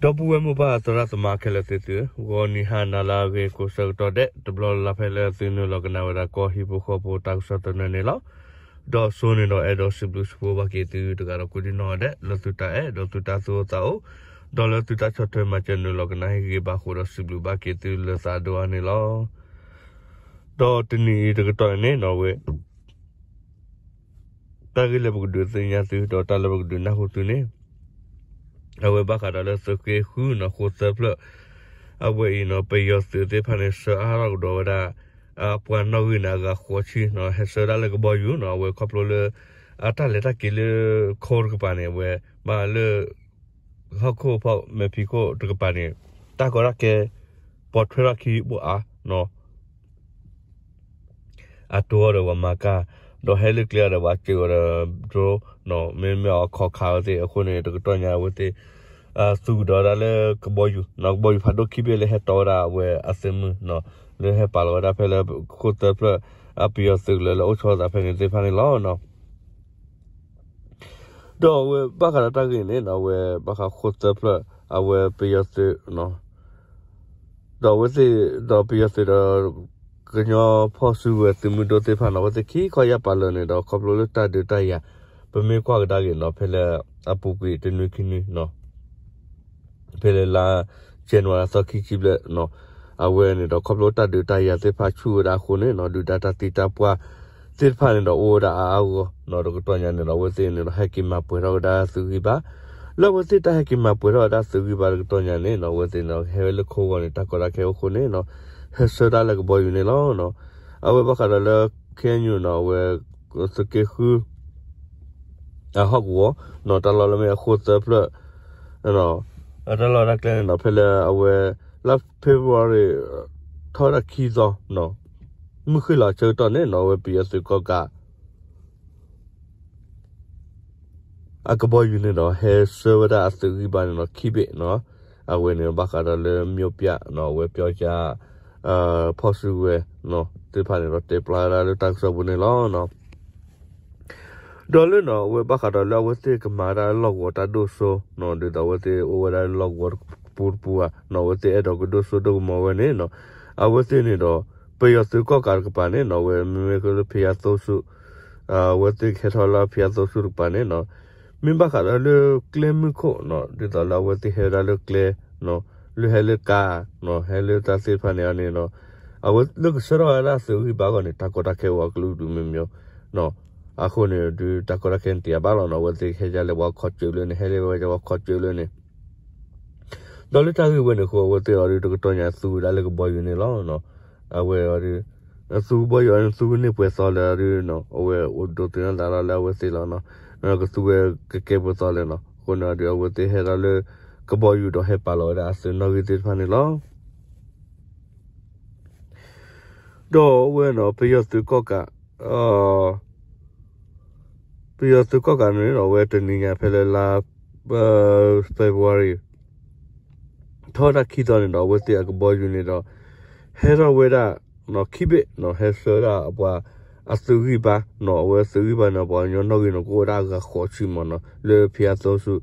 ဒီပုၢ်ဝဲၢ်မိၢ်ပၢ်သရၣ်သမါခဲလၢာ်သ့ၣ်သုဧၢ, ဂီၤနံၤဟါနၤလၢအဂ့ၤကိးဆၢကတီၢ်ဒဲး တဘျီလၢ်လၢ်ဖဲလၢသုနုာ်လီၤကနၣ်ဝဲဒၣ်ကီၢ်ဟံၣ်ဖိဃီဖိတၢ်ကစီၣ်သနၢၣ်န့ၣ်လီၤ. ဒီးစိန့ၣ်ဒီးအဲၣ်ဒိးစံးဘျုးစံးဖှိၣ်ဘၣ်က့ၤသုတဂၤဒီးကိးဒံနီၢ်ဒဲး လၢသုတၢ်အဲၣ်ဒီးသုတၢ်သူၣ်အိၣ်သးအိၣ်, ဒီးလၢသုတၢ်ဆီၣ်ထွဲမၤစၢၤနုာ်လီၤကနၣ်ဟ့ၣ်ဂံၢ်ဘါအဃိဒီးစံးဘျုးဘၣ်က့ၤသုလၢသးဒိၣ်အါန့ၣ်လီၤ. ဒီးတနံၤအံၤတကတီၢ်န့ၣ်နီၢ်ဝဲ တၢ်ဂ့ၢ်လၢပကဒုးသ့ၣ်ညါသု ဒီးတၢ်လၢပကဒုးနၢ်ဟူသုန့ၣ် အဝဲဘၣ်ဃးဒီးလၢသုးက့ဃုနီၢ် ဃိၣ်သၢဖျၢၣ် အဝဲအံၤနီၢ် ပယီၤသုးသ့ၣ်တဖၣ်န့ၣ် ဆှၢအါထီၣ်ကဒီးဝဲဒၣ် အပှၤနီၣ်ဂံၢ်န့ၣ် အဂၤဃိးဆံနီၢ် ဟဲဆှၢဒၣ်လၢကဘီယူၤနီၢ် အဝဲခီဖျိလၢ အတၢ်လဲၤတၢ်က့ၤလၢခိတကပၤန့ၣ် အဝဲ ဘၣ်လၢ ဟီၣ်ခိၣ်ဖီမဲာ်ဖံးခိၣ်တကပၤန့ၣ် တၢ်ကီတၢ်ခဲ ပိာ်ထွဲထီၣ်ခံဘိးအါနီၢ် အတိၤအီၤဒီးပှၤမၤကၢ်, ဒီးဟဲလၢကျဲအီၤဒီးပှၤစၢၤအီၤဒီး drone နီၢ် မ့မ့ၢ်အခီၣ်ခးဝဲသ့ၣ်အဃိန့ၣ် တကတီၢ်ညါအဝဲသ့ၣ် သူကဒီးဝဲဒၣ်လၢကဘီယူၤနီၢ် ကဘီယူၤဖးဒိၣ်ခံဘ့ၣ်လၢဟဲတီဝဲဒၣ်အဝဲအသုးမုၢ်နီၢ် လၢဟဲပာ်လီၤဝဲဒၣ်ဖဲလၢဃိၣ်သၢဖျၢၣ် အပယီၤသုးကလၢၤလၢအိၣ်ဆီသးဖဲန့ၣ်သ့ၣ်တဖၣ်န့ၣ်လီၤ. ဒီးအဝဲဘၣ်ဃးဒီးတၢ်ဂ့ၢ်န့ၣ်နီၢ် အဝဲဘၣ်ဃးဃိၣ်သၢဖျၢၣ် အဝဲပယီၤသုး ဒီးအဝဲသ့ၣ် ဒီးပယီၤသုးဒီး ကညီဖီၣ်စုကဝဲၤသုးမုၢ်ဒိၣ်သ့ၣ်တဖၣ်နီၢ် အဝဲသ့ၣ်ခံခီယၢ်ပာ်လၢာ်န့ၣ်ဒီး ခီဖျိလၢတၢ်ဒုးတၢ်ယၤ ပမ့ၢ်ကွၢ်ကဒါက့ၤနီၢ် ဖဲလၢအပူၤကွံာ်တနွံခံနွံနီၢ် ဖဲလၢလါ January အသီခံဆံဘျဲၣ်နီၢ် အဝဲန့ၣ်ဒီး ခီဖျိတၢ်ဒုးတၢ်ယၤသ့ၣ်တဖၣ်ဆူၣ်ဝဲဒၣ်အဃိန့ၣ်နီၢ် ဒုၣ်ဒါတၢ်သံတၢ်ပှၢ်သ့ၣ်တဖၣ်န့ၣ်ဒီး အိၣ်ဝဲဒၣ်အါအါဂီၢ်ဂီၢ်နီၢ် တကတီၢ်ညါန့ၣ်ဒီး အဝဲသ့ၣ်န့ၣ်ဒီး ဟဲက့ၤမၤပှဲၤထီၣ်ဝဲဒၣ်သုးဂံၢ်ဘါ လၢအဝဲသ့ၣ်တၢ်ဟဲက့ၤမၤပှဲၤထီၣ်ဝဲဒၣ်သုးဂံၢ်ဘါတကတီၢ်ညါန့ၣ်နီၢ် အဝဲသ့ၣ်န့ၣ်ဒီး ဟဲဝဲလၢခိဂီၤန့ၣ် တၢ်ကီတၢ်ခဲအိၣ်အဃိန့ၣ်နီၢ် ဟဲဆှၢဒၣ်လၢကဘီယူၤန့ၣ်လီၤ. အဝဲဘၣ်ဃးဒီးလၢ ခဲအံၤနီၢ် အဝဲ သုးက့ဃု အဟီၣ်ကဝီၤနီၢ် တၢ်လီၢ်လၢမ့ၢ်အဃိၣ်သၢဖျၢၣ် တၢ်လီၢ်တၢ်ကျဲန့ၣ်နီၢ် ဖဲလၢအဝဲ လါ February ထီၣ်ဝဲဒၣ်ခံသီနီၢ် မုၢ်ဃ့ၢ်လီၤအဆၢကတီၢ်န့ၣ်နီၢ် အဝဲပယီၤသုးကီၣ်ကး အကဘီယူၤန့ၣ်ဒီး ဟဲဆှၢဝဲဒၣ်အသုးဂံၢ်ဘါန့ၣ်နီၢ် ခံဘ့ၣ်နီၢ် အဝဲန့ၣ်ဘၣ်ဃးဒီးလၢ မြို့ပြ နီၢ် အဝဲ ပြောကြား ဖီၣ်စုကဝဲၤနီၢ် သ့ၣ်တဖၣ်န့ၣ်ဒီး တဲပျါဝဲဒၣ်လၢတၢ်ကစီၣ်ပူၤန့ၣ်လီၤ. ဒီးလၢနီၢ် အဝဲဘၣ်ဃးဒီးလၢအဝဲသ့ၣ်ကမၤဝဲဒၣ်လီၢ်ကဝီၤတၢ်ဒိၣ်စိနီၢ် ဒ်သိးအဝဲသ့ၣ်အိၣ်ဝဲဒၣ်လၢလီၢ်ကဝီၤတပူၤတပူၤဧါနီၢ် အဝဲသ့ၣ်အဲၣ်ဒိးကဒိၣ်စိဒိၣ်ကမီၤဝဲန့ၣ်နီၢ် အဝဲသ့ၣ်န့ၣ်ဒီး ပယီၤသုးကီၣ်ကးတကပၤန့ၣ်နီၢ် အဝဲမ့မ့ၢ်လၢဖယါသိဆူၣ် အဝဲသ့ၣ်ကဟဲထီၣ်လၢဖယါသိဆူၣ်တကပၤန့ၣ်နီၢ် မ့ၢ်ဘၣ်ဃးဒီးလၢကျဲမုၢ်ခိၣ်နီၢ် ဒ်သိးလၢအဝဲသ့ၣ်ဟဲဝဲဒၣ်လၢကျဲနီၢ် လၢဟဲလၢကါနီၢ် ဟဲလၢတၢ်သ့ၣ်တဖၣ်န့ၣ်အီၤန့ၣ်နီၢ် အဝဲလၢကဆှၢထီၣ်ဝဲဒၣ်သုးဂံၢ်ဘါအဂီၢ်န့ၣ် တၢ်ကီတၢ်ခဲအိၣ်အကလုာ်ကလုာ်မ့ၢ်မ့ၢ်နီၢ် အဃိန့ၣ် ဒုးတၢ်ကီတၢ်ခဲန့ၣ်တယာ်ဘၣ်လီၤနီၢ် အဝဲသ့ၣ်ဟဲဒ်လၢပှၤခီၣ်စၢၤလၢန့ၣ် ဟဲလၢဝဲဒၣ်ပှၤခီၣ်စၢၤလၢန့ၣ် ဒီးလၢတၢ်ဂ့ၢ်ဝဲန့ၣ်အဃိ အဝဲသ့ၣ်အီၤဒုးတကတီၢ်ညါသူဝဲဒၣ်လၢကဘီယူၤန့ၣ်လီၤ. အဝဲအီၤဒုး သူကဘီယူၤအီၤန့ၣ် သူကန့ၢ်ပှဲၤသီလၢအီၤဒုးနီၢ် အဝဲအိၣ်ဒိးသန့ၤသးလီၤလၢအဝဲသ့ၣ်လီၤနီၢ် ကသူဝဲကကဲပှဲၤသီလဲၣ်နီၢ် အဃိန့ၣ်အီၤဒုး အဝဲသ့ၣ်ဟဲဒီးလၢကဘီယူၤဒီးဟဲပာ်လီၤဝဲဒၣ်အသုးနီၣ်ဂံၢ်သ့ၣ်တဖၣ်န့ၣ်လီၤ. ဒီးအဝဲနီၢ် ပယီၤသုးကီၣ်ကး ပယီၤသုးကီၣ်ကးန့ၣ်နီၢ် အဝဲတနံၤညါဖဲလၢလါ February ထီၣ်ဝဲဒၣ်ခံသီန့ၣ်ဒီး အဝဲသ့ၣ်အကဘီယူၤန့ၣ်ဒီး ဟဲထီၣ်ဝဲဒၣ်နီၢ် ခံဘ့ၣ်နီၢ် ဟဲဆှၢဝဲဒၣ်အပှၤအသုးဂံၢ်ဘါနီၢ် အဝဲသုးဂံၢ်ဘါန့ၣ် ပှၤကညီနီၣ်ဂံၢ်နီၢ်ကအိၣ်ဝဲဒၣ်အဂၤဃိးဆံမ့ၢ်နီၢ် လၢဖယါသိဆူၣ်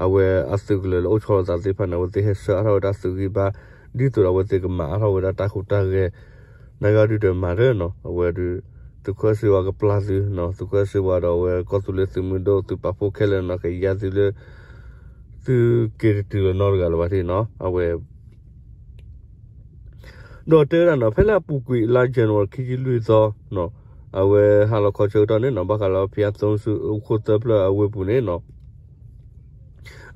အဝဲအသုးကလၢၤလၢအိၣ်ဆီလီၤသးသ့ၣ်တဖၣ်န့ၣ် အဝဲသ့ၣ်ဟဲဆှၢအါထီၣ်ဝဲဒၣ်သုးဂံၢ်ဘါ ဒ်သိးဒီးအဝဲသ့ၣ်ကမၤအါထီၣ်ဝဲဒၣ်တၢ်ဟူးတၢ်ဂဲၤ နဂၤဒုးတမၤတၢ်နီၢ် အဝဲဒုး သုးခိၣ်စ့ဝါကပျၢ်သုနီၢ် သုးခိၣ်စ့ဝါဒီးအဝဲကီၢ်သူလ့ၤသုးမုၢ်ဒိၣ်သုးပာ်ဖှိၣ်ခဲလၢာ်နီၢ် ကယါသုလၢ သုးက့ၤတတုၤလီၤနီတဂၤလၢၤဘၣ်န့ၣ်နီၢ် အဝဲ ဒီးတဲဝဲဒၣ်နီၢ် ဖဲလၢအပူၤကွံာ်လါ January ခံဆံလွံၢ်သီနီၢ် အဝဲဟါလီၤခီဆၢကတီၢ်န့ၣ်နီၢ် ဘၣ်ဃးလၢဖယါသိဆူၣ် ဃိၣ်သၢဖျၢၣ်အဝ့ၢ်ပူၤန့ၣ်နီၢ်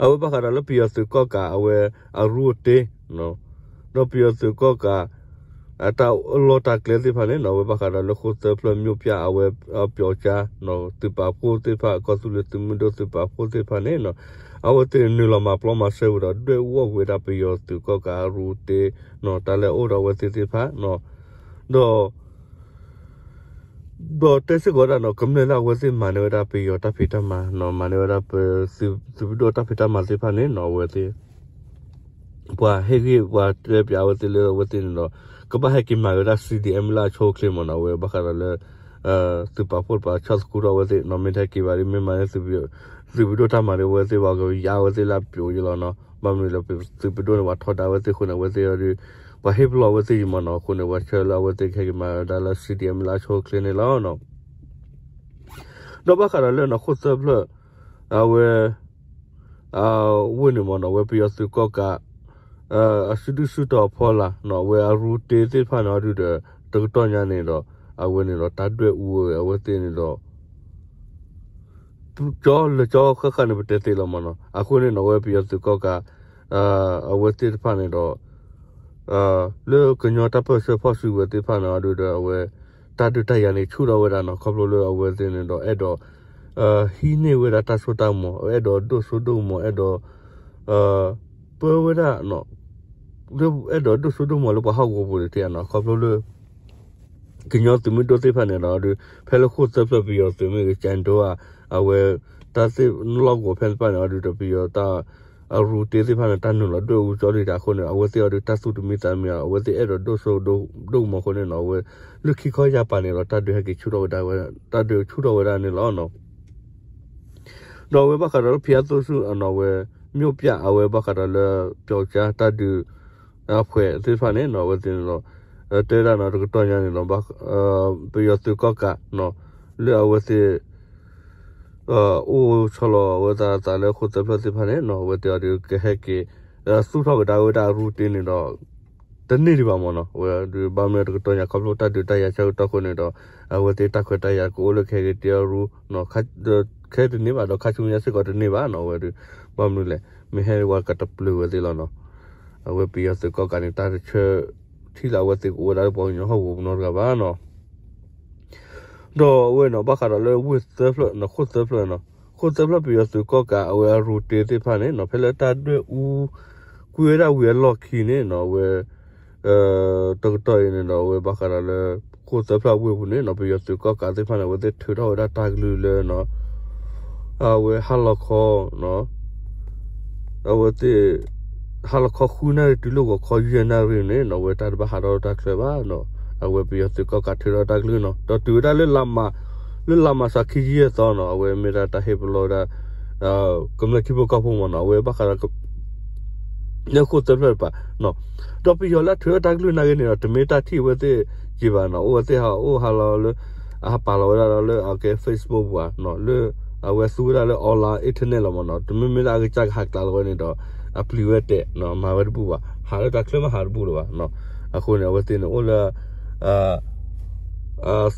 အဝဲဘၣ်ဃးဒီးလၢပယီၤသုးကီၣ်ကးအဝဲအရူအတ့ ဒီးပယီၤသုးကီၣ်ကး အတၢ်လီၢ်တၢ်ကျဲသ့ၣ်တဖၣ်န့ၣ်နီၢ် အဝဲဘၣ်ဃးဒီးလၢဃိၣ်သၢဖျၢၣ် မြို့ပြ အဝဲ ပြောက်ကျား သုးပာ်ဖှိၣ်သ့ၣ်တဖၣ် ကီၢ်သူလ့ၤသုးမုၢ်ဒိၣ်သုးပာ်ဖှိၣ်သ့ၣ်တဖၣ်န့ၣ်နီၢ် အဝဲသ့ၣ်နုာ်လီၤမၤပျီမၤစၢၤဝဲဒီး ဒွဲၣ်ဝီၢ်ကွံာ်ဝဲဒၣ်ပယီၤသုးကီၣ်ကးအရူအတ့ တၢ်လၢအအိၣ်ဒီးအဝဲသ့ၣ်သ့ၣ်တဖၣ် ဒီး ဒီးတဲစ့ၢ်ကီးဝဲဒၣ်နီၢ် ကမျၢၢ်လၢအဝဲသ့ၣ်မၤန့ၢ်ဝဲဒၣ်ပယီၤတၢ်ဖံးတၢ်မၤနီၢ် မၤန့ၢ်ဝဲဒၣ်ပသုးမုၢ်ဒိၣ်တၢ်ဖံးတၢ်မၤသ့ၣ်တဖၣ်န့ၣ်နီၢ် အဝဲသ့ၣ် ပှၤဟ့ၣ်ဂံၢ်ပှၤတဲပၠးအဝဲသ့ၣ်လၢအဝဲသ့ၣ်န့ၣ်ဒီး ကဘၣ်ဟဲက့ၤမၤဝဲဒၣ် C D M လၢအဆိအချ့မ့ၢ်နီၢ် အဝဲဘၣ်ဃးဒီးလၢ သုးပာ်ဖှိၣ်တပၤဆီၣ်သခူထီၣ်အဝဲသ့ၣ်နီၢ် မ့ၢ်တဟဲက့ၤဘၣ်ဒီး မ့ၢ်မၤန့ၢ်သုးမုၢ်ဒိၣ်တၢ်မၤဒီး အဝဲသ့ၣ်ဘၣ်ကယါအဝဲသ့ၣ်လၢအပျိးယလီၤနီၢ် ဘၣ်မနုၤလဲၣ် ပသုးပဒိၣ်န့ၣ် ပှၤထီဒါအဝဲသ့ၣ်အဃိန့ၣ် အဝဲသ့ၣ်အီၤဒီး ပှၤဟ့ၣ်ပလီၢ်အဝဲသ့ၣ်ယံၤမးနီၤ အဃိန့ၣ် ပှၤဆှၢလၢအဝဲသ့ၣ်ကဟဲက့ၤမၤဝဲဒၣ်လၢ စံဒံၣ်အမ့ၢ်လၢအဆိအချ့န့ၣ်လီၤ. ဒီးဘၣ်ဃးဒီးလၢနီၢ်ခိၣ်သၢဖျၢၣ် အဝဲ အဝ့ၢ်န့ၣ်မ့ၢ်နီၤ အဝဲပယီၤသုးကီၣ်ကး အစုဒုၣ်စုတီၤအဖီလာ်နီၤ အဝဲအရူတ့သ့ၣ်တဖၣ်န့ၣ်အီၤဒုဒီး တကတီၢ်ညါန့ၣ်ဒီး အဝဲန့ၣ်ဒီးတၢ်ဒွဲၣ်အူဝဲအဝဲသ့ၣ်န့ၣ်ဒီး ကၠီလၢကၠီဃၣ်ဃၣ်န့ၣ် ပတဲသ့လီၤမ့ၢ်နီၤ အဃိန့ၣ်နီၤ အဝဲပယီၤသုးကီၣ်ကး အဝဲသ့ၣ်တဖၣ်န့ၣ်ဒီး လၢကညီတၢ်ပၢၢ်ဆၢဖီၣ်စုကဝဲၤသ့ၣ်တဖၣ်န့ၣ်အီၤဒုဒီး အဝဲ တၢ်ဒုးတၢ်ယၤန့ၣ် ဆူၣ်ထီၣ်ဝဲဒၣ်နီၤ ခီဖျိလၢအဝဲသ့ၣ်န့ၣ်ဒီး အဲၣ်ဒိး ဟံးန့ၢ်ဝဲဒၣ်တၢ်စိတၢ်ကမီၤ အဲၣ်ဒိးဒိၣ်စိဒိၣ်ကမီၤ အဲၣ်ဒိး ပၢဝဲဒၣ် လၢအဲၣ်ဒိးဒိၣ်စိဒိၣ်ကမီၤလၢပှၤဟီၣ်ကဝီၤပူၤန့ၣ် ထံၣ်ဧါနီၤ ခီဖျိလၢ ကညီသုးမုၢ်ဒိၣ်သ့ၣ်တဖၣ်န့ၣ်ဒီး ဖဲလၢခိၣ်သၢဖျၢၣ်ပယီၤသုးမ့ၢ်ဂ့ၤ ကၠဲးဒိဧါ အဝဲ တၢ်သ့ၣ်လီၢ်ကဝီၤဖဲသ့ၣ်တဖၣ်န့ၣ်အီၤဒုဒီး ပယီၤတၢ် အရူတ့သ့ၣ်တဖၣ်န့ၣ် တၢ်နုာ်လီၤဒွဲၣ်အူကၠီဒံးတၢ်အဃိန့ၣ် အဝဲသ့ၣ်အီၤဒု တၢ်သူၣ်တမံသးတမံ အဝဲသ့ၣ်အဲၣ်ဒိးဒိၣ်စိဒိၣ်ကမီၤအဃိန့ၣ်နီၤ အဝဲ လၢခံခီယၢ်ပၤန့ၣ်ဒီး တၢ်ဒုးဟဲက့ၤဆူၣ်ထီၣ်ဝဲဒၣ် တၢ်ဒုးဆူၣ်ထီၣ်ဝဲဒၣ်န့ၣ်လီၤ. ဒီးအဝဲဘၣ်ဃးဒီးလၢဖံအသိၣ်ဆူၣ်အနီၤ အဝဲ မြို့ပြ အဝဲဘၣ်ဃးဒီးလၢ ပျောက်ကျား တၢ်ဒုး အဖွဲ့သ့ၣ်တဖၣ်န့ၣ်နီၤ အဝဲသ့ၣ်န့ၣ်ဒီး တဲဒၣ်နီၤ တကတီၢ်ညါန့ၣ်ဒီး ပယီၤသုးကီၣ်ကးနီၤ လၢအဝဲသ့ၣ် အိၣ်ဆီလီၤအဝဲသးအသးလၢခိၣ်သၢဖျၢၣ်သ့ၣ်တဖၣ်န့ၣ်နီၤ အဝဲသ့ၣ်အီၤဒုးကဟဲက့ၤ သူၣ်ထီၣ်ကဒါဝဲဒၣ်အရူတ့န့ၣ်ဒီး တန့ၢ်ဒံးဘၣ်မ့ၢ်နီၤ အဝဲဒုးဘၣ်မနုၤတကတီၢ်ညါ ခီဖျိတၢ်ဒုးတၢ်ယၤဆၢကတီၢ်အဃိန့ၣ်ဒီး အဝဲသ့ၣ်တၢ်ခွဲးတၢ်ယာ်ကအိၣ်လၢကဟဲက့ၤတ့အရူ ခဲတန့ၢ်ဘၣ်ဒီး ခါဆူညါစ့ၢ်ကီးတန့ၢ်ဘၣ်နီၤ အဝဲဒုး ဘၣ်မနုၤလဲၣ် မ့ၢ်ဟဲဝဲကတပျုာ်ဝဲသ့ၣ်လီၤနီၤ အဝဲပယီၤသုးကီၣ်ကးန့ၣ် တၢ်တဆၢ ထံၣ်လၢအဝဲသ့ၣ်ကအိၣ်ဝဲဒၣ်လၢပှၤကညီဟီၣ်ကဝီၤပူၤနီတဂၤဘၣ်နီၤ ဒီးအဝဲနီၤ ဘၣ်ဃးဒီးလၢဝ့ၢ်သၢဖျၢၣ်နီၤ ခိၣ်သၢဖျၢၣ်နီၤ ခိၣ်သၢဖျၢၣ်ပယီၤသုးကီၣ်ကး အဝဲအရူတ့သ့ၣ်တဖၣ်န့ၣ်နီၤ ဖဲလၢတၢ်ဒွဲၣ်အူ ကွံာ်ဝဲဒၣ်ဝံၤအလီၢ်ခံန့ၣ်နီၤ အဝဲ တကတီၢ်အံၤန့ၣ်ဒီး အဝဲဘၣ်ဃးဒီးလၢ ခိၣ်သၢဖျၢၣ်ဝ့ၢ်ပူၤန့ၣ်နီၤ ပယီၤသုးကီၣ်ကးသ့ၣ်တဖၣ်န့ၣ် အဝဲသ့ၣ်ထုးထီၣ်ဝဲဒၣ်တၢ်ကလုၢ်လၢနီၤ အဝဲဟါလီၤခီ အဝဲသ့ၣ် ဟါလီၤခီဃုနၣ်ရံၣ်တုၤလၢဂီၤခီယဲၢ်နၣ်ရံၣ်န့ၣ်နီၤ အဝဲတၢ်တဘၣ်ဟးထီၣ်တၢ်ချၢဘၣ်နီၤ အဝဲပယီၤသုးကီၣ်ကးထုးထီၣ်တၢ်ကလုၢ်နီၤ ဒီးတုၤဝဲဒၣ်လၢ လါမး လၢလါမးစးခံဆံယဲၢ်သီနီၤ အဝဲမ့ၢ်ဒၣ်တၢ်ဟ့ၣ်ပလီၢ်ဝဲဒၣ် ကမျၢၢ်ထံဖိကီၢ်ဖိမ့ၢ်နီၤ အဝဲဘၣ်ဃးဒီး လၢခိၣ်သၢဖျၢၣ်တပၤ ဒီးပယီၤလၢအထုးထီၣ်တၢ်ကလုၢ်နာ်က့န့ၣ်ဒီး တမ့ၢ်တၢ်ထံၣ်အဝဲသ့ၣ်က့ဘၣ်နီၤ အိၣ်ဝဲသ့ၣ်ဟးအိၣ်ဟးလီၤလၢ အဟးပာ်လီၤဝဲဒၣ်လီၤလၢအကဲ Facebook ပူၤဧါ လၢ အဝဲသူဝဲဒၣ်လၢ online internet လီၤမ့ၢ်နီၤ တမ့မ့ၢ်လၢအကစၢ်ကဟးကျးလီၤဝဲန့ၣ်ဒီး အပျံၤဝဲတဲာ် မၤဝဲတဘူၣ်ဘၣ် ဟးလၢတၢ်ချၢမးဟးတဘူၣ်လၢၤဘၣ် အဃိန့ၣ် အဝဲသ့ၣ်န့ၣ်အိၣ်လၢ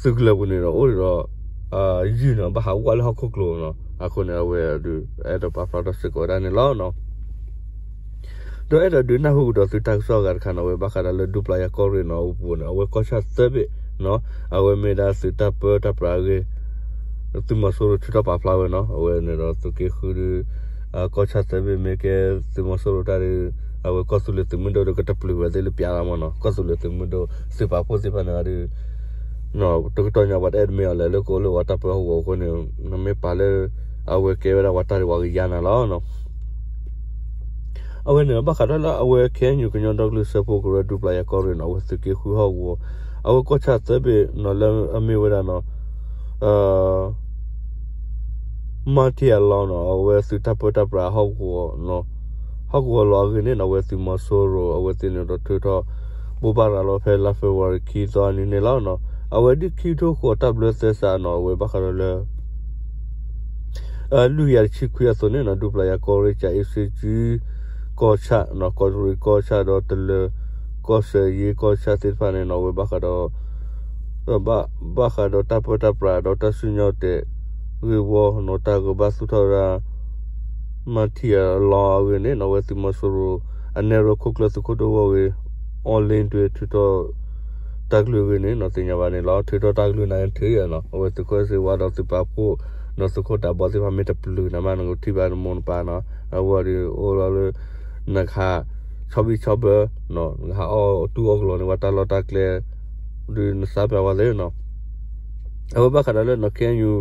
သုးကလၢၤပူၤန့ၣ်ဒီး အိၣ်ဒီး ယုၢ်နီၤ ဘၣ်ဟးဝဲလၢဟီၣ်ခိၣ်ကျိၤနီၤ အဃိန့ၣ် အဝဲဒုး အဲၣ်ဒိးပာ်ဖျါထီၣ်စ့ၢ်ကီးဝဲဒၣ်န့ၣ်လီၤ. ဒီးအဲၣ်ဒိးဒုးနၢ်ဟူကဒီးသုတၢ်ကစီၣ်အဂၤတခါန့ၣ် အဝဲဘၣ်ဃးဒီးလၢဒူပျၤယၤကီၢ်ရ့ၣ်နီၤ အပူၤန့ၣ် အဝဲကီၢ်ဆၣ်သၢဘ့ၣ်နီၤ အဝဲမ့ၢ်ဒၣ်သုးတၢ်ပၢတၢ်ပြးအဂ့ၢ် သုးမီၤစိရိၤထုးထီၣ်ပာ်ဖျါဝဲနီၤ အဝဲန့ၣ်ဒီးသုးက့ဃုဒုး ကီၢ်ဆၣ်သၢဘ့ၣ်မ့ၢ်ကဲသုးမီၤစိရိၤတၢ်ဒုး အဝဲကီၢ်သူလ့ၤသုးမုၢ်ဒိၣ်ဒီးကတပျုာ်ဝဲသ့ၣ်လၢပျးလီၤမ့ၢ်နီၤ ကီၢ်သူလ့ၤသုးမုၢ်ဒိၣ် သုးပာ်ဖှိၣ်သ့ၣ်တဖၣ်န့ၣ်ဒီး တကတီၢ်ညါပှၤတအဲၣ်တမ့ၢ်အီၤလဲၣ် လၢကအိၣ်လၢပှၤတၢ်ပၢဟီၣ်ကဝီၤအဃိန့ၣ် နမ့ၢ်ပာ်လၢ အဝဲကဲဝဲဒၣ်ပှၤတၢ်ဒုးပှၤကယၤနၤလီၤ. အဝဲန့ၣ်ဘၣ်ဃးဒီးလၢအဝဲ KNU ကညီဒီကလုာ်စၢဖှိၣ်ကရၢဒူပျၤယၤကီၢ်ရ့ၣ်နီၤ အဝဲသုးက့ဃုဟီၣ်ကဝီၤ အဝဲကီၢ်ဆၣ်သၢဘ့ၣ်နီၤ လၢအမ့ၢ်ဝဲဒၣ်နီၤ မၤထံအလီၢ်နီၤ အဝဲသုးတၢ်ပၢတၢ်ပြးဟီၣ်ကဝီၤ ဟီၣ်ကဝီၤလီၤအဂ့ၢ်န့ၣ်နီၤ အဝဲသုးမီၤစိရိၤ အဝဲသ့ၣ်န့ၣ်ဒီးထုးထီၣ် ဘိးဘၣ်ရၤလီၤဖဲလါ February ခံသီအနံၤန့ၣ်လီၤ. အဝဲဒ်ခံကထိဃိးတၢ်ဘျၢသဲစးနီၤ အဝဲဘၣ်ဃးဒီးလၢ လွံၢ်ကယၤတဆံခွံအသိးန့ၣ်နီၤ ဒူပျၤယၤကီၢ်ရ့ၣ် ကၠၤအ့စ့ကၠံ ကီၢ်ဆၣ်နီၤ ကီးတရံးကီၢ်ဆၣ်ဒီးတလၢၤ ကီၢ်စဲၣ်ယ့ကီၢ်ဆၣ်သ့ၣ်တဖၣ်န့ၣ်နီၤ အဝဲဘၣ်ဃးဒီး ဘၣ်ဃးဒီးတၢ်ပၢတၢ်ပြးဒီးတၢ်စံၣ်ညီၣ်တဲာ် ဂ့ၢ်ဝီနီၤ တၢ်ဂ့ၢ်ဘၣ်သူၣ်ထီၣ်ဝဲဒၣ် မၤထံအလီၢ်အဂ့ၢ်န့ၣ်နီၤ အဝဲသုးမီၤစိရိၤ အနဲၣ်ရိၣ်ခိၣ်ကျၢၢ်သုးခိၣ်ဒိၣ်ဝီၢ်ဂ့ၤ online ဒွဲၣ်ထုးထီၣ် တၢ်ကလုၢ်အဂ့ၢ်န့ၣ်နီၤ သ့ၣ်ညါဘၣ်န့ၣ်လီၤ. ထုးထီၣ်တၢ်ကလုၢ်နာ်က့ထုးယၤနီၤ အဝဲသုးခိၣ်စ့ဝါဒီးသုးပာ်ဖှိၣ်နီၤ သုးခိၣ်ဒးဘီသ့ၣ်တဖၣ်မ့ၢ်တပျုာ်နၤမး နကထံၣ်ဘၣ်နမိၢ်နပၢ်နီၤ အဝဲဒီးအိၣ်လီၤလၢ နကဟး ဆီဘံၣ်ဆီဘၢ နကဟးအီၣ်တူၢ်အီၣ်ကလီၤန့ၣ် ပှၤတၢ်လီၢ်တၢ်ကျဲ ဒုးနသးပျးဝဲသ့ၣ်နီၤ အဝဲဘၣ်ဃးဒီးလၢနီၤ KNU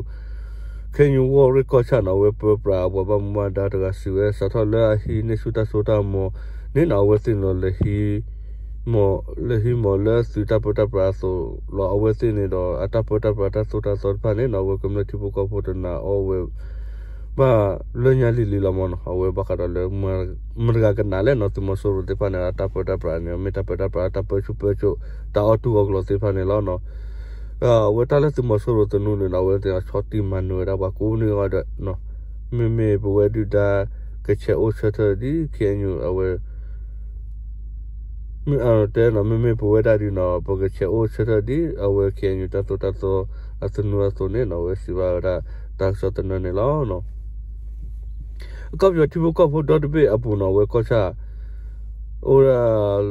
KNU ဝီၢ်ရ့ၣ်ကီၢ်ဆၣ်နီၤ အဝဲပၢပြးပှၤဘၣ်မူဘၣ်ဒါတဂၤစံးဝဲ စးထီၣ်လၢအဟံးန့ၢ်ဆူၣ်တၢ်စိတၢ်ကမီၤန့ၣ်နီၤ အဝဲသ့ၣ်နီၤ လဲၤဟံးမီၤလၢသုးတၢ်ပၢတၢ်ပြးအသိးလီၤ အဝဲသ့ၣ်န့ၣ်ဒီး အတၢ်ပၢတၢ်ပြးတၢ်သိၣ်တၢ်သီတဖၣ်န့ၣ်နီၤ အဝဲကမျၢၢ်ထံဖိကီၢ်ဖိတနာ်အီၣ်ဝဲ ဘၣ်လၢညါလံၤလံၤလီၤမ့ၢ်နီၤ, အဝဲဘၣ်ဃးဒီးလၢ မတၤတဂၤကနၣ်လဲၣ်နီၤ, သုးမီၤစိရိၤသ့ၣ်တဖၣ်န့ၣ် အတၢ်ပၢတၢ်ပြးန့ၣ် မ့ၢ်တၢ်ပၢတၢ်ပြး တၢ်ပၢဆူၣ်ပၢစိး တၢ်အီၣ်တူၢ်အီၣ်ကျီၤသ့ၣ်တဖၣ်န့ၣ်လီၤ. အဝဲတၢ်လၢသုးမီၤစိရိၤသနူန့ၣ်နီၤ, အဝဲသ့ၣ်အဆီၣ်တံၢ်မၤနၢၤဝဲဒၣ်ပှၤကိးနွံဂၤဒီး မ့မ့ၢ်ပဝဲဒုၣ်ဒါကဆဲးအိၣ်ဆၢထၢၣ်ဒ် ခ့ၣ်အဲၣ်ယူၣ် အဝဲ မ့ၢ်တဲနီၤ, မ့မ့ၢ်ပဝဲဒၣ်ဒ်နီၤ, ပကဆဲးအိၣ်ဆၢထၢၣ်ဒ်အဝဲ ခ့ၣ်အဲၣ်ယူၣ် တၢ်သိၣ်တၢ်သီအသနူအသိးန့ၣ်နီၤ, အဝဲစံးဘၣ်ဝဲဒၣ်တၢ်ကစီၣ်သနၢၣ်န့ၣ်လီၤ. ကီၢ်ပယီၤထံဖိကီၢ်ဖိဒီတဘ့ၣ်အပူၤနီၤ, အဝဲကီၢ်ဆၣ် အိၣ်ဒၣ်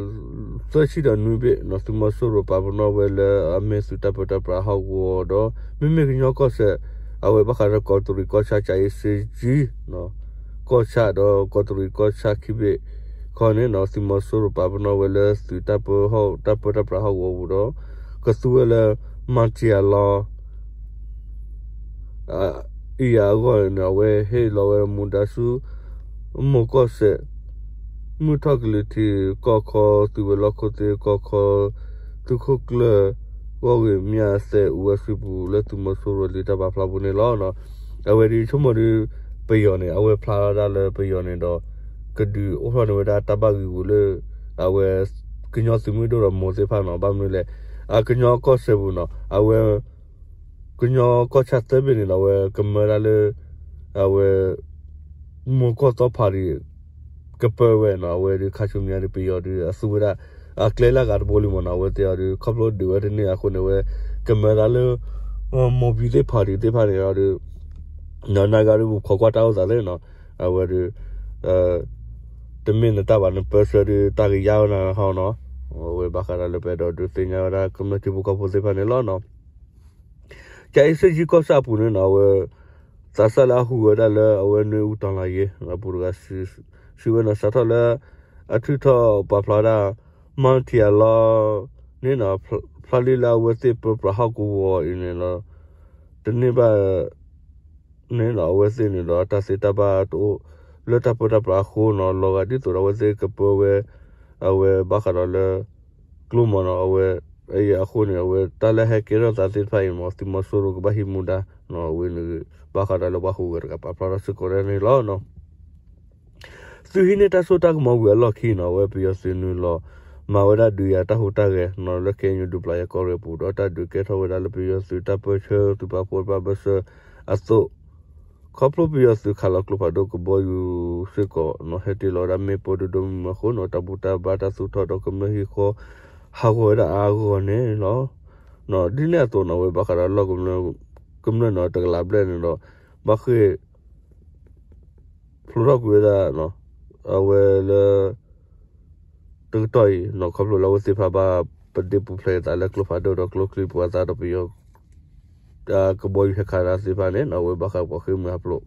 သၢဆံဒီးနွံဘ့ၣ်နီၤ, သုးမီၤစိရိၤပာ်ပနီၣ်ဝဲလၢအမ့ၢ်သုးတၢ်ပၢတၢ်ပြးဟီၣ်ကဝီၤဒီး မ့မ့ၢ်ကညီကီၢ်စဲၣ် အဝဲဘၣ်ဃးဒီးကီးတရံးကီၢ်ဆၣ် ကၠၤအ့စ့ကၠံ ကီၢ်ဆၣ်ဒီးကီးတရံးကီၢ်ဆၣ်ခံဘ့ၣ် ခီန့ၣ်နီၤ, သုးမီၤစိရိၤပာ်ပနီၣ်ဝဲလၢသုးတၢ်ပၢဟီၣ် တၢ်ပၢတၢ်ပြးဟီၣ်ကဝီၤပူၤဒီး ကသူဝဲလၢ မၤတံၢ်အလီ အံၤအဂီၢ်န့ၣ် အဝဲဟ့ၣ်လီၤဝဲမူဒါဆူ မိၢ်ကီၢ်စဲၣ် မုၢ်ထီၣ်ကလံၤထံးကီၢ်ခီ သုးဝဲၤလီၢ်ခိၣ်သ့ၣ်ကီၢ်ခီ သုးခိၣ်ကျၢၢ် ဂီၢ်ဂ့ၤမၠၣ်သဲး အူဝဲဆံပူၤ လၢသုးမီၤစိရိၤလံတၢ်ပာ်ဖျါပူၤန့ၣ်လီၤ. အဝဲဒ်ဆိကမိၣ်ဒ် ပယီၤန့ၣ် အဝဲဖျါထီၣ်ဒၣ်လၢပယီၤန့ၣ်ဒီး ကဒုးအိၣ်ထီၣ်န့ၢ်ဝဲဒၣ်တၢ်ဘၣ်ဂံာ်ဂူာ်လၢ အဝဲ ကညီသုးမုၢ်ဒိၣ်ဒီးမိၢ်သ့ၣ်တဖၣ်နီၤ, ဘၣ်မနုၤလဲၣ် အကညီကီၢ်စဲၣ်ပူၤနီၤ, အဝဲ ကညီကီၢ်ဆၣ်သၢဘ့ၣ်န့ၣ်ဒီး အဝဲကမၢဒၣ်လၢ အဝဲ မိၢ်ကီၢ်သီဖးဒံး ကပၢဝဲနီၤ, အဝဲဒုးခါဆူညါဒုး ပယီၤဒုးအသူဝဲဒၣ် အကျဲလၢအဂၤတဘိလံမ့ၢ်နီၤ, အဝဲသ့ၣ်အီၤဒုး ခီဖျိဒုးဝဲတန့ၢ်အဃိန့ၣ် အဝဲကမၢဒၣ်လၢ မိၢ်ပၢ်သ့ၣ်ဖးဒံးသ့ၣ်တဖၣ်န့ၣ်အီၤဒုး နီၢ်နၤဂၤဒုး ပခိးကွၢ်တၢ်အိၣ်သးသ့ၣ်နီၤ, အဝဲဒုး တမ့ၢ်နတၢ်ဘၣ် နပၢဆှၢဒုး တၢ်ကယါဝဲနၤဟီနီၤ, အဝဲဘၣ်ဃးဒီးလၢပအဲၣ်ဒိးဒုးသ့ၣ်ညါဝဲဒၣ်ကမျၢၢ်ထံဖိကီၢ်ဖိသ့ၣ်တဖၣ်န့ၣ်လီၤနီၤ. ကၠၤအ့စ့ကၠံကီၢ်ဆၣ်အပူၤန့ၣ်နီၤ, အဝဲ သးစၢ်လၢအဟူးဝဲဒၣ်လၢအဝဲနွံအူတီၤလၢ်ယ့ၤ အပူၤတဂၤ စံးဝဲနီၤ စးထီၣ်လၢ အထုးထီၣ်ပာ်ဖျါဒၣ် မၤထံၣ်အလီၢ်န့ၣ်နီၤ, ဖျါလံလၢအဝဲသ့ၣ်ပၢပြးဟီၣ်ကဝီၤအံၤန့ၣ်နီၤ, တန့ၢ်ဘၣ် န့ၣ်နီၤ အဝဲသ့ၣ်န့ၣ်ဒီး တၢ်သ့တၢ်ဘၣ်တအိၣ် လၢတၢ်ပၢတၢ်ပြးအဃိနီၤ, လီၤဂာ်ဒ်သိးဒီးအဝဲသ့ၣ်ကပၢဝဲ အဝဲဘၣ်ဃးဒီးလၢ ကျိမးနီၤ, အဝဲ အအံၤအဃိန့ၣ် အဝဲတၢ်လၢဟဲကဲထီၣ်သးသ့ၣ်တဖၣ်အံၤမး သုးမီၤစိရိၤကဘၣ်ဟံးမူဒါနီၤ, အဝဲန့ၣ် ဘၣ်ဃးဒီးလၢပှၤဟူးဂဲၤတဂၤပာ်ဖျါထီၣ်စ့ၢ်ကီးန့ၣ်လီၤ. သုးဟံးန့ၢ်တၢ်စိတၢ်ကမီၤဝံၤအလီၢ်ခံနီၤ, အဝဲပယီၤသုးနုာ်လီၤ မၤဝဲဒၣ်ဒုးယၤတၢ်ဟူးတၢ်ဂဲၤနီၤ လၢ ခ့ၣ်အဲၣ်ယူၣ် ဒူပျၤယၤကီၢ်ရ့ၣ်အပူၤဒီး တၢ်ဒုးကဲထီၣ်ဝဲဒၣ်လၢပယီၤသုးတၢ်ပၢဆှၢသုးပာ်ဖှိၣ်တဖၣ်ဘၢၣ်စၢၤအသိး ခီဖျိပယီၤသုးခးလီၤကျိဖးဒိၣ်ကဘီယူၤစ့ၢ်ကီးနီၤ, ဟဲတ့ၢ်လီၤဝဲဒၣ်မ့ၣ်ပိၢ်ဒိၣ်ဒိၣ်မုၢ်မုၢ်အဃိနီၤ, တၢ်ဘူၣ်တၢ်ဘါတၢ်သူၣ်ထီၣ်ဒီးကမျၢၢ်ဟံၣ်ဃီ ဟးဂီၤဝဲဒၣ်အါဂီၢ်န့ၣ်လီၤ. ဒ်န့ၣ်အသိးနီၤ အဝဲဘၣ်ဃးဒီးလီၢ်ကမျၢၢ် ကမျၢၢ်နီၤ တကလးဘျဲၣ်န့ၣ်ဒီး ဘၣ်ဃ့ၢ် ဖျိထီၣ်ကွံာ်ဝဲဒၣ် အဝဲလၢ တကတီၢ်အံၤနီၤ ခီဖျိလၢအဝဲသ့ၣ်တဖၣ်ဘၣ်ပဒ့ပူၤဖျဲးအသးလၢကျိဖးဒိၣ်ဒီး ကျိချံမျိာ်သၣ်ဒီးပယီၤ ကဘီယူၤဟဲခးတၢ်သ့ၣ်တဖၣ်န့ၣ်နီၤ အဝဲဘၣ်ဃးပှၤဃ့ၢ်မှံဟးဖျိး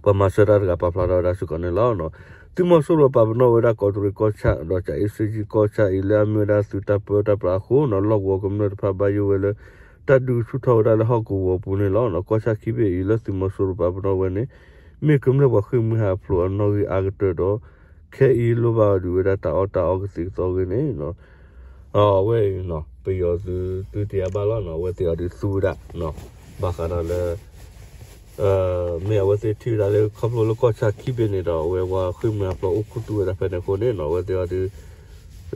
ပှၤမၤစၢၤတၢ်တဂၤပာ်ဖျါထီၣ်ဝဲဒၣ်စ့ၢ်ကီးန့ၣ်လီၤ. သုးမီၤစိရိၤပာ်ပနီၣ်ဝဲဒၣ်ကီးတရံးကီၢ်ဆၣ် ဒီးကၠၤအ့စ့ကၠံကီၢ်ဆၣ်အံၤ လၢအမ့ၢ်ဝဲဒၣ်သုးတၢ်ပၢတၢ်ပြးအဃိနီၤ လီၢ်ကဝီၤကမျၢၢ်တဖၣ်ဘၣ်ယိၣ်ဝဲလၢ တၢ်ဒုးဆူၣ်ထီၣ်ဝဲဒၣ်လၢဟီၣ်ကဝီၤပူၤန့ၣ်လီၤ. ကီၢ်ဆၣ်ခံဘ့ၣ်အံၤလၢသုးမီၤစိရိၤပာ်ပနီၣ်ဝဲန့ၣ် မ့ၢ်ကမျၢၢ်ပှၤဃ့ၢ်မှံဟးဖျိးအနီၣ်ဂံၢ်အါကတၢၢ်ဒီး ခဲအံၤလိၣ်ဘၣ်ဒုးဝဲဒၣ်တၢ်အီၣ်တၢ်အီကသံၣ်ကသီအဂ့ၢ်န့ၣ် အဝဲအံၤ ပယီၤသုးသုးတ့ၢ်အါဘၣ်လီၤနီၤ အဝဲသ့ၣ်အီၤဒုးသူဝဲဒၣ် ဘၣ်ဃးဒီးလၢ မ့ၢ်အဝဲသ့ၣ်ထံၣ်ဝဲဒၣ်လၢခီဖျိလၢကီၢ်ဆၣ်ခံဘ့ၣ်န့ၣ်ဒီး အဝဲပှၤဃ့ၢ်မှံဟးဖျိးအိၣ်ခူသူၣ်ဝဲဒၣ်ဖဲန့ၣ်အဃိန့ၣ်နီၤ အဝဲသ့ၣ်အီၤဒုး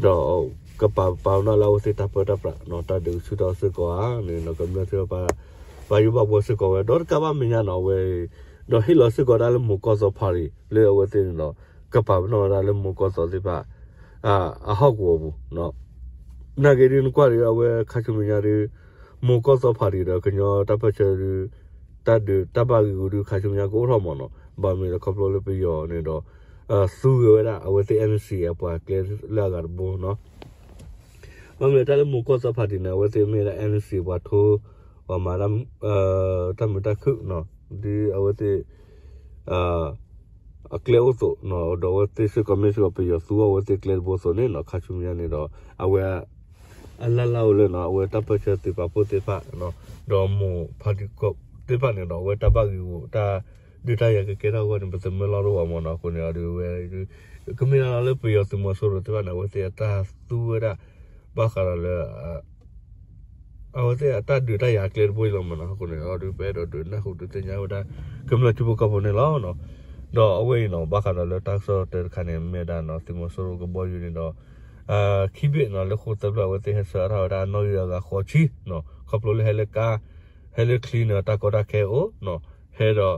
ဒီးကပာ်ပနီၣ်လၢအဝဲသ့ၣ်တၢ်ပၢတၢ်ပြးနီၤ တၢ်ဒုးဆူၣ်ထီၣ်စ့ၢ်ကီးဧါန့ၣ်နီၤ ကမျၢၢ်သ့ၣ်တဖၣ် ဘၣ်ယိၣ်ဘၣ်ဘှီစ့ၢ်ကီးဝဲ ဒီးတကးဘၣ်မဲာ်ညါနီၤ အဝဲ ဒီးဟ့ၣ်လီၤစ့ၢ်ကီးဒၣ်လၢမိၤကီၢ်သီဖးရံၤ လၢအဝဲသ့ၣ်န့ၣ်ဒီး ကပာ်ပနီၣ်ဝဲဒၣ်လၢမိၤကီၢ်သီသ့ၣ်တဖၣ် အဟီၣ်ကဝီၤပူၤ နာ်က့ဒ်နကွၢ်ဒီး အဝဲခါဆူမဲာ်ညါဒီး မိၤကီၢ်သီဖးရံၤဒီး ကညီတၢ်ပၢၢ်ဆၢဒီး တၢ်ဒုးတၢ်ဘၣ်ဂံာ်ဂူာ်ဒီး ခါဆူမဲာ်ညါကအိၣ်ထီၣ်မးနီၤ ဘၣ်မနုၤလဲၣ်ခီဖျိလၢပယီၤန့ၣ်ဒီး သူဂ့ၤဝဲဒၣ် အဝဲသ့ၣ် NCA အပှၤကျဲလၢအဂၤတဘိနီၤ ဘၣ်မနုၤလဲၣ် တၢ်လၢမိၤကီၢ်သီဖးရံၤန့ၣ် အဝဲသ့ၣ်မ့ၢ်ဒၣ် NCA ပှၤထိ ပှၤမၤ တၢ်မုာ်တၢ်ခုၣ် ဒ်အဝဲသ့ၣ် အကျဲအိၣ်သိး ဒီးအဝဲသ့ၣ်စ့ၢ်ကီးမ့ၢ်စ့ၢ်ကီးပယီၤသူအီၤအဝဲသ့ၣ်ကျဲတဘိအသိးန့ၣ်နီၤ ခါဆူမဲာ်ညါန့ၣ်ဒီး အဝဲ အလၢ်လၢ်အိၣ်လၢနီၤ အဝဲတၢ်ပၢၢ်ဆၢသုးပာ်ဖှိၣ်သ့ၣ်တဖၣ် ဒီးမိၢ်ဖါတံၢ်ကီၢ်သ့ၣ်တဖၣ်န့ၣ်ဒီး အဝဲတၢ်ဘၣ်ဂံာ်ဂူာ်တၢ်ဒုးတၢ်ယၤကကဲထီၣ်အဂီၢ်န့ၣ် ပသမၢလီၢ်တအိၣ်ဘၣ်မးနီၤ အဃိန့ၣ်ဒီးဝဲ ကမ့ၢ်လၢပယီၤသုးမီၤစိရိၤသ့ၣ်တဖၣ်န့ၣ် အဝဲသ့ၣ်အတၢ်သူဝဲဒၣ် ဘၣ်ဃးဒီးလၢ အဝဲသ့ၣ်အတၢ်ဒုးတၢ်ယၤအကျဲတဘိအံၤလီၤမးနီၤ. အဃိန့ၣ် အီၤဒုးပအဲၣ်ဒိးဒုးနၢ်ဟူဒုးသ့ၣ်ညါဝဲဒၣ် ကမျၢၢ်ထံဖိကီၢ်ဖိန့ၣ်လီၤ. ဒီးအဝဲအံၤနီၤ ဘၣ်ဃးဒီးလၢတၢ်ကစီၣ်တၢတခါန့ၣ် မ့ၢ်ဝဲဒၣ်နီၤ သုးမီၤစိရိၤကဘီယူၤန့ၣ်ဒီး ခံဘ့ၣ်နီၤ လၢဃိၣ်သၢဖျၢၣ်အဝဲသ့ၣ်ဟဲဆှၢအါထီၣ်ဝဲဒၣ်နီၣ်ဂံၢ်အဂၤဃိးဆံနီၤ ခီဖျိလၢဟဲလၢကါ ဟဲလၢချံန့ၣ် တၢ်ကီတၢ်ခဲအိၣ်နီၤ ဟဲဒီး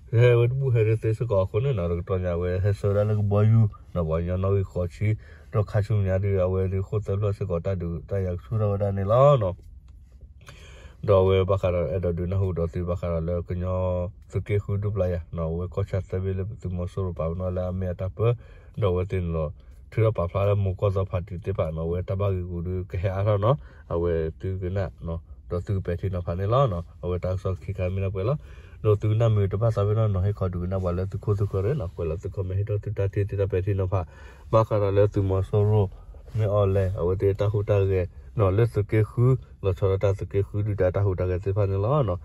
ဟဲဝဲတဘူၣ်ဟဲတသ့စ့ၢ်ကီးအဃိန့ၣ်နီၤ တကတီၢ်ညါအဝဲဟဲဆှၢဝဲဒၣ်လၢကဘီယူၤနီၤ ပှၤကညီနီၣ်ဂံၢ်ဃိးဆံ ဒီးခါဆူညါဒုး အဝဲဒုးဃိၣ်သၢဖျၢၣ်စ့ၢ်ကီးတၢ်ဒုးတၢ်ယၤကဆူၣ်ထီၣ်ဝဲဒၣ်န့ၣ်လီၤနီၤ. ဒီးအဝဲဘၣ်ဃးဒီးအဲၣ်ဒိးဒုးနၢ်ဟူဒီးသုဘၣ်ဃးဒီးလၢကညီသုးက့ဃုဒူပျၢ်ယၤနီၤ အဝဲကီၢ်ဆၣ်သၢဘ့ၣ်လၢသုးမီၤစိရိၤပာ်ပနီၣ်လၢအမ့ၢ်အတၢ်ပၢ ဒီးအဝဲသ့ၣ်န့ၣ်ဒီး ထုးထီၣ်ပာ်ဖျါလၢမိၤကီၢ်သီဖါတံၢ်သ့ၣ်တဖၣ်နီၤ အဝဲတၢ်ဘၣ်ဂံာ်ဂူာ်ဒုးကဟဲအါထီၣ်နီၤ အဝဲသုကနၣ် ဒီးသုကပဲာ်ထံနီၤဖးန့ၣ်လီၤ. အဝဲတၢ်ကစီၣ်ခံခါမ့ၢ်ဒၣ်ပှဲၤလီၤ. ဒီးသုကနၣ်မ့ၢ်တဘၣ်သးပ့ၤနီၣ်နီၤ ဟ့ၣ်ခီဒုးကနၣ်ပှၤလၢသုခိၣ်သုဃၢၤန့ၣ်နီၤ ကွဲးလီၤသု comment ဟ့ၣ်ထီၣ်သုတၢ်ထံၣ်သုတၢ်ပဲာ်ထံနီၤဖး ဘၣ်ဃးဒီးလၢသုးမီၤစိရိၤ မ့ၢ်အီၤလဲၣ် အဝဲသ့ၣ်တၢ်ဟူးတၢ်ဂဲၤနီၤ လၢသုးက့ဃု လီၤဆီဒၣ်တၢ်သုးက့ဃုဒုၣ်ဒါတၢ်ဟူးတၢ်ဂဲၤသ့ၣ်တဖၣ်န့ၣ်လီၤ.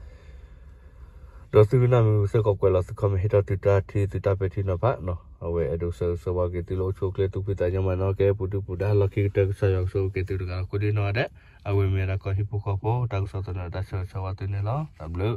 ဒီးသုကနၣ်မ့ၢ်စ့ၢ်ကီးကွဲးလီၤသု comment ဟ့ၣ်ထီၣ်သုတၢ်ထံၣ်သုတၢ်ပဲာ်ထံနီၤဖးနီၤ အဝဲအဲၣ်ဒိးဆၢဂ့ၤဆၢဝါက့ၤသုလၢအိၣ်ဆူၣ်အိၣ်ချ့သူၣ်ဖှံသးညီမၤနီၣ်ကဲပူၤဒုၣ်ပူၤဒါလီၢ်ခံကတၢၢ် ကစၢ်ယွၤကဆိၣ်ဂ့ၤက့ၤသုတဂၤလီၤကိးဒံနီၢ်ဂၤဒဲး အဝဲမ့ၢ်ဝဲဒၣ်ကီၢ်ဟံၣ်ဖိဃီဖိ တၢ်ကစီၣ်သနၢၣ်တၢ်ဆၢဂ့ၤဆၢဝါသုန့ၣ်လီၤ. တၢ်ဘျုး